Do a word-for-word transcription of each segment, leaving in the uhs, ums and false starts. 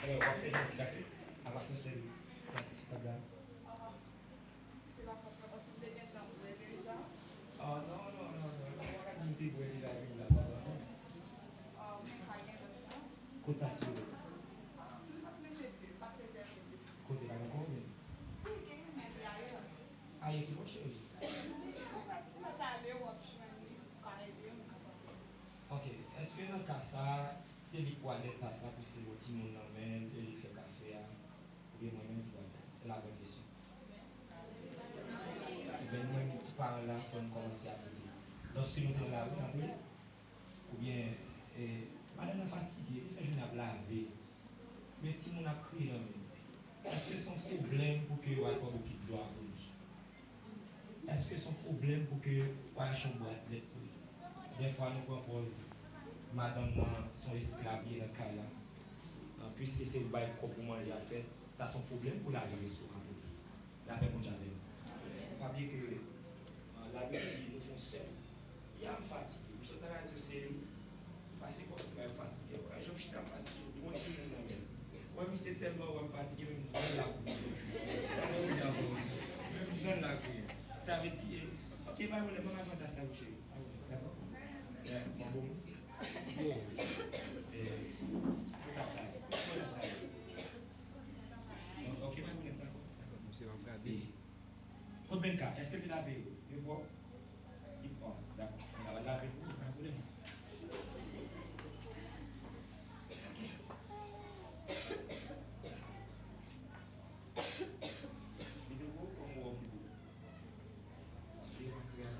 W ap sèvi yon ti kafe? Apa se yon sèl plas sou tab la? Se pa fòt mwen, paske m te gentan bwè deja. Oh, non, non, non, non. Ou pa ka di m te bwè deja epi m la pa bwè, non. Ah, men pa gen lòt tas. Kot tas yo? Ah, m pa t mete de, m pa t rezève de. Kote, pa gen ankò oubyen? Wi, gen, men li ayè. Ayè ki bò, cheri? Ou mèt, ou mèt ale, w ap jwenn li, si w ka ede m, ou kapab ede m. Ok, èske nan ka sa a, se li k pwale tas la, piske gen yon timoun nan men l e li fè kafe a, oubyen mwen menm ki pwale? Se la bonne question. Ebyen, nou menm ki paran la, fò n kòmanse a koute. Lòske nou te nan lari, n ap ri, oubyen, eh, madanm nan fatige, li fè jounen ap lave, men timoun ap kriye nan men l. Èske se yon pwoblèm pou ke yo al pran bokit dlo a pou li? Èske se yon pwoblèm pou ke w al achte yon bwat lèt pou li? Dèfwa nou pran pòz madanm nan se yon esklav li ye nan kay la. Ah, piske se bay kòb pou manje a fèt, sa se yon pwoblèm pou lave restoran pou li. Lapè Bondye avè nou. Pa bliye ke, ah, Labib di nou fè yon sèl. Ya, m fatige. M sot nan radyo, se li. Pase kò sou mwen, m fatige. Wè jan m chita, m fatige. Li gon timoun nan men l. Wè misye tèlman wè m fatige, menm zòn l ap vini. Alò, li ap vini. Menm zòn l ap vini. Sa vle di, eh, ok, pa gen pwoblèm, ban m al pran tas la pou cheri. Pa gen pwoblèm, dakò? Yeah, bon, bon. Eh, pran tas la. Pran tas la. Ok, pa gen pwoblèm, dakò? Dakò, misye p ap gade. Eh, Kot Benka? Èske l te lave yo? Yo pwòp? Li pwòp. Dakò. Mwen ta pral lave pou ou, pa gen pwoblèm. Li te gwo kòm ou okipe. Li pase a.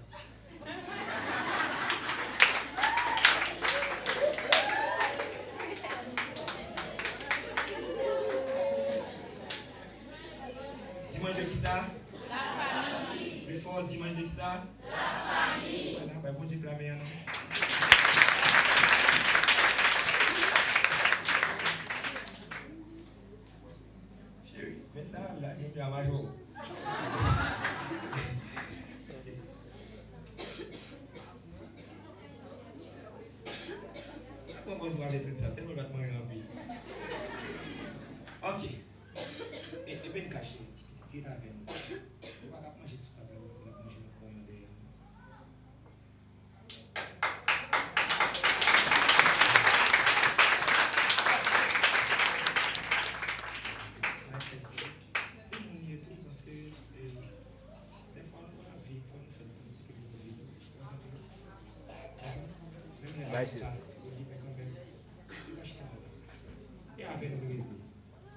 Dimanch de kisa? Lafanmi. Pli fò, dimanch de kisa? Lafanmi. Vwala, bay Bondye pla men an non. Cheri, men sa la, gen pla majò. Pran pòz ou avè tout sa, tèlman l pa t manyen anpil. Ok. E, e Benka cheri, ti pitit, rete avè nou. Ou pa ka ap manje sou tab la, ou ap manje nan konyon dèyè a. Se moun li ye tou, paske, eh, dèfwa nou konn ap viv, fò nou fè l santi ke nou viv. Menm lè sa pase, ou di, men kanmenm, li pa chita la. E avè nou nou ye.